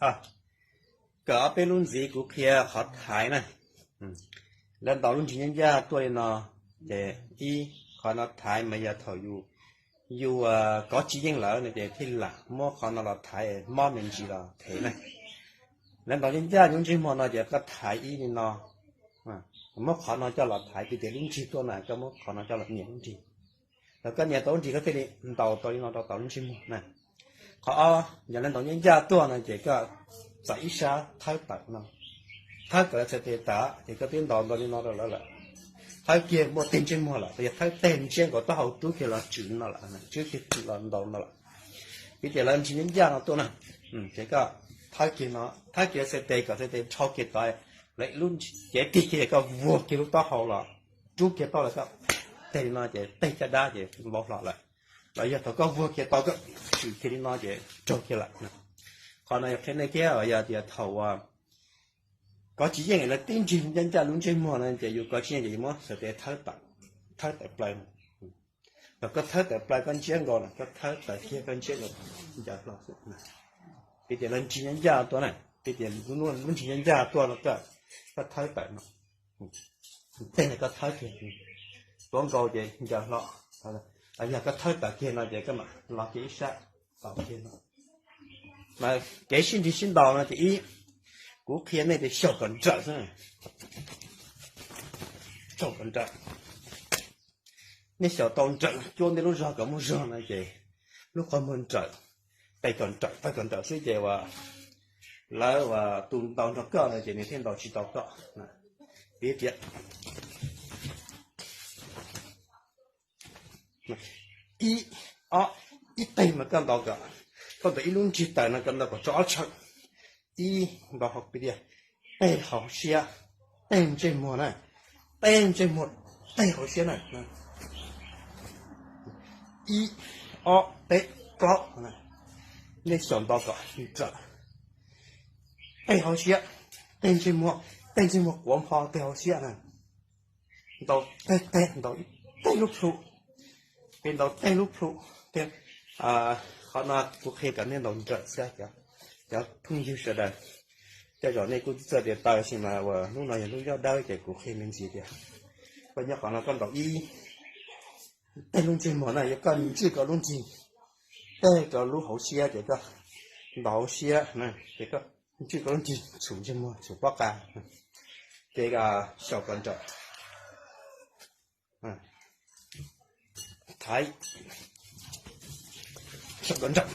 Kawm ob peb lub ntxiv kuv qhia qhov thaiv na. Lawv ntaus lub ntsis ncaj ncaj tuaj li no, ces ib, qhov no thaiv mas yog thaum yus, yus kov tsis yeej lawm no ces thiaj lam muab qhov no los thaiv, mob me ntsis los thev na. Lawv ntaus ncaj ncaj lub ntsej muag no ces koj thaiv ib li no, muab qhov no coj los thaiv, piv tias lub nrig tuaj na, koj muab qhov no coj los nias lub nrig. Thaum koj nias tau lub nrig koj thiaj li ntaus tau li no rau tom lub ntsej muag na. Qhov ob, yog lawv ntaus ncaj ncaj tuaj no ces koj txav ib sab thawb tawm no, thawb kom lawv txhais tes tawm ces koj twb ntaus ntaus li no rau lawv lawm. Thawb kiag muaj teg ntsej muag lawm, yog thawb teg ntsiab nkaus taub hau rub kiag los tswm li no lawm, tswm kiag los ntaus no lawm. Piv tias lawv ntsis ncaj ncaj no tuaj na, ces koj thawb kiag no, thawb kiag txhais tes kom txhais tes dhau kiag tod, lawv lub cev tig kiag koj vuag kiag lub taub hau los rub kiag taub hau los koj teg li no ces teg caj dab ces vau hlo lawm. Los yog thaum koj vuag kiag tau koj tswm kiag li no ces raug kiag lawm. Qhov no yog qhia nej thiab, yog tias thaum kov tsis yeej lawv tib nrig ncaj ncaj lub ntsej muag no ces yus kov tsis yeej ces yus muab txhais tes thawb tawm plaws. Thaum koj thawb tawm plaws koj ntsiab nkaus na, koj thawb tawm kiag koj ntsiab nkaus, ncaws hlo xwb. Piv tias lawv ntsis ncaj ncaj tuaj na, piv tias lub ntsis ncaj ncaj tuaj no koj, koj thawb tawm no, teg no koj thawb kiag, tuav nkaus ces ncaws hlo. Yog koj thawb tawm kiag no ces koj mam los kiag ib sab, tau kiag no. Mas kev sib nrig sib ntaus no ces ib, kuv qhia nej tias xyaum kom nrawm xwb, xyaum kom nrawm. Nej xyaum tau nrawm cuab ntej lub zog kom muaj zog no ces lub qhov muag nrawm, tes kom nrawm, tes kom nrawm xwb ces uas lawv uas tus ntaus nrog koj no ces nws thiaj ntaus tsis tau koj. Piv tias ib, ob, ib teg mas koj ntaus kom, koj ntaus ib lub nrig tawm no koj ntaus kom tsau ob tsheem. Ib, ntaus hauv piv tias teg hauv siab, teg ntsej muag na, teg ntsej muag, teg hauv siab na. Ib, ob, peb, plaub, nej xyaum ntaus kom nrawm. Teg hauv siab, teg ntsej muag, teg ntsej muag quav npho teg hauv siab na. Ntaus teg teg, ntaus teg lub plhu, peb ntaus teg lub plhu. Qhov no kuv qhia kom nej ntaus nrawm xwb, cov phooj ywg sawv daws. Tej zaum nej kuj txawj tias taw sis mas uas hnub no yog hnub nyob dawb ces kuv qhia me ntsis tias koj nyob qhov no koj ntaus ib, teg lub ntsej muag na, yog koj ntswj koj lub nrig, teg koj lub hauv siab ces koj ntaus hauv siab na, ces koj ntswj koj lub nrig txhum ntsej muag txhum pob qa, ces xyaum kom nrawm. Thaiv, xyaum kom nrawm.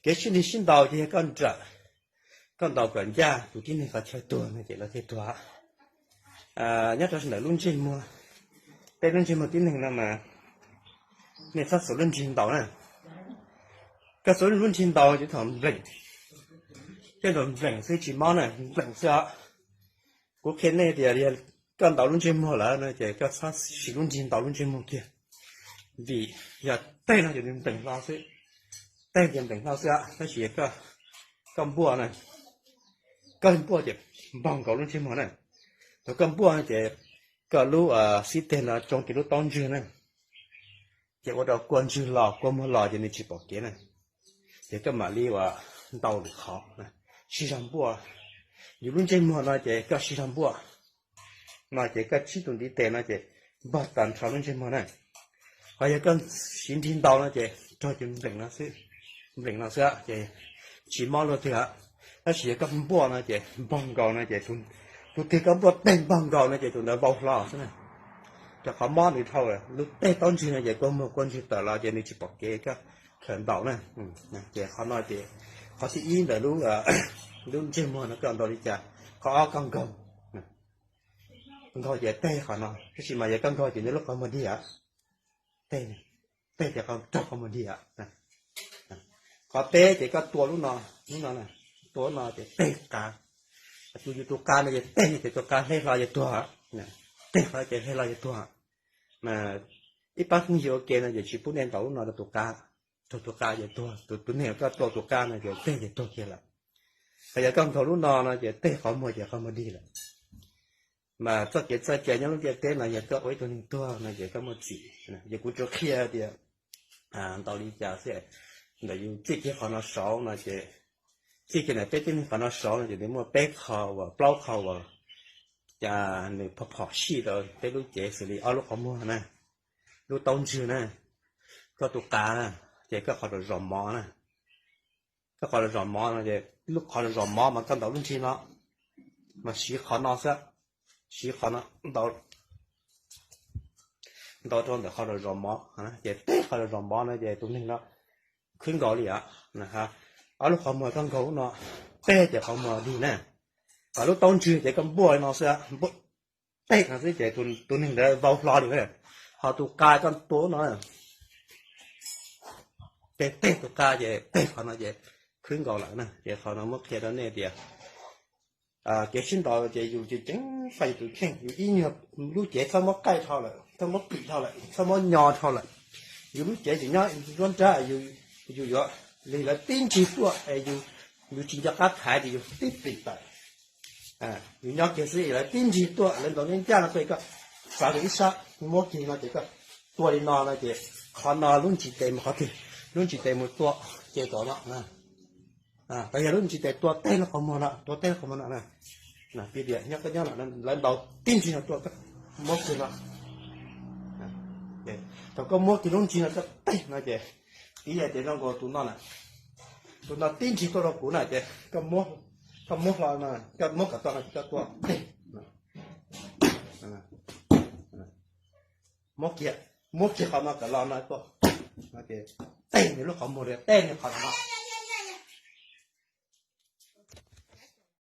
Kev sib nrig sib ntaus ces yog koj nrawm, koj ntaus kom ncaj tus tib neeg qhov chaw tuag no ces lawv thiaj tuag. Nyob rau ntawm lub ntsej muag, tej lub ntsej muag tib neeg no mas nej txhob xuas lub nrig ntaus na. Koj xuas lub nrig ntaus ces thaum npleem, tej zaum npleem xwb tsis mob na, npleem xwb os. Kuv qhia nej tias yog koj ntaus lub ntsej muag lawm no ces koj txhob siv lub nrig ntaus lub ntsej muag kiag, vim yog teg no ces nws npleem hlo xwb, teg ces npleem hlo xwb, tab sis koj npuaj na, koj npuaj ces npog nkaus lub ntsej muag na. Thaum koj npuaj ces koj lub xib teg no tsoo kiag lub taub ntswg na, ces ua rau kua ntswg los kua muag los ces nws tsis pom kev na. Ces koj mam li uas ntaus lwm qhov, sib zog npuaj. Yus lub ntsej muag no ces koj sib zog npuaj, no ces koj tsib tus ntiv tes no ces npog tag nrho lub ntsej muag na. Ho yog koj siv nrig ntaus no ces raug ces npleem no xwb, npleem no xwb ces tsis mob luaj twg. Tab sis yog koj npuaj no ces npog nkaus no ces tus twg koj npuaj teg npog nkaus no ces tus ntawd vau hlo xwb na. Rau qhov mob nws dhau lub teg taub ntswg no ces kua muag kua ntswg tawm los ces nws tsis pom kev koj khaws ntaus na. Ces qhov no ces qhov thib ib ntawm lub ntsej muag no koj ntaus li cas, qhov ob koj nkaug, nkaug ces teg qhov no, tab sis mas yog koj nkaug ces nws lub qhov muag dig os, teg ces raug qhov muag dig os. Qhov peb ces koj tua lub no, lub no, tua lub no ces teg qav, tus yus tus qa no ces teg ces tus qa hle hlo ces tuag, teg qhov ces hle hlo ces tuag. Mas ib pab phooj ywg ua ke no ces tsis pub nej ntaus lub no rau tus qa, raug tus qa ces tuag, tus neeg koj tua tus qa no ces teg ces tuag kiag lawm. Ho yog koj nkaug lub no no ces teg qhov muag ces qhov muag dig lawm. Mas txoj kev txoj cai nyob lub ntiaj teb no yog koj ua ib tug neeg tuag no ces koj muaj txim. Ces kuv tsuas qhia tias ntaus li cas xwb. ntawm yus txij kiag qhov no saud no ces, txij kiag ntawm peb tib neeg qhov no saud no ces nws muaj peb qho uas, plaub qho uas, cas nws phom phom sij rau peb lub cev xws li ob lub qhov muag na, lub taub ntswg na, koj tus qa na, ces koj qhov zos mov na. Koj qhov zos mov no ces, lub qhov zos mov mas koj ntaus lub nrig no, mas siv qhov no xwb, siv qhov no ntaus, ntaus rau ntawm qhov zos mov, ces teg qhov zos mov no ces tus neeg no khwb nkaus li os. Ob lub qhov muag koj nkaus no, teg ces qhov muag dig na. Ho lub taub ntswg ces koj npuaj li no xwb, teg no xwb ces tus neeg ntawd vau hlo li. Ho tus qa koj tua no, ces teg tus qa ces teg qhov no ces khwb nkaus lawm na. Ces qhov no muab qhia rau nej tias, kev sib ntaus ces yus tseem ceev faj yus tus kheej, yus ib nyuag lub cev txhob muab qaij dhau lawm, txhob muab pim dhau lawm, txhob muab nyo dhau lawm. Yus lub cev tseem nyob nruab nrab, yus yuav lig lawv tib ntsig tuaj es yus tsis nco qab thaiv ces yus tib plim tawm. Yus nyob kiag xwb lawv tib ntsig tuaj, lawv ntaus ncaj ncaj no tuaj, koj xav rau ib sab muab kiag no ces koj tua li no no ces qhov no lub ntsis tes mus qhov twg? Lub ntsis tes mus tua ces tom no. Tau yog lub ntsis tes tua teg lub qhov muag no, tua teg lub qhov muag no. Piv tias nyob koj nyob no, lawv ntaus tib ntsig no tuaj, koj muab kiag no. Thaum koj muab kiag lub ntsig no koj teg no ces, piv yog tias zoo nkaus tus no na, tus no tib ntsig tuaj rau kuv na ces koj muab hlo no, koj muab kom tau no ces koj tua teg. Muab kiag, muab kiag qhov no kom los no tuaj, teg nws lub qhov muag, teg nws qhov no.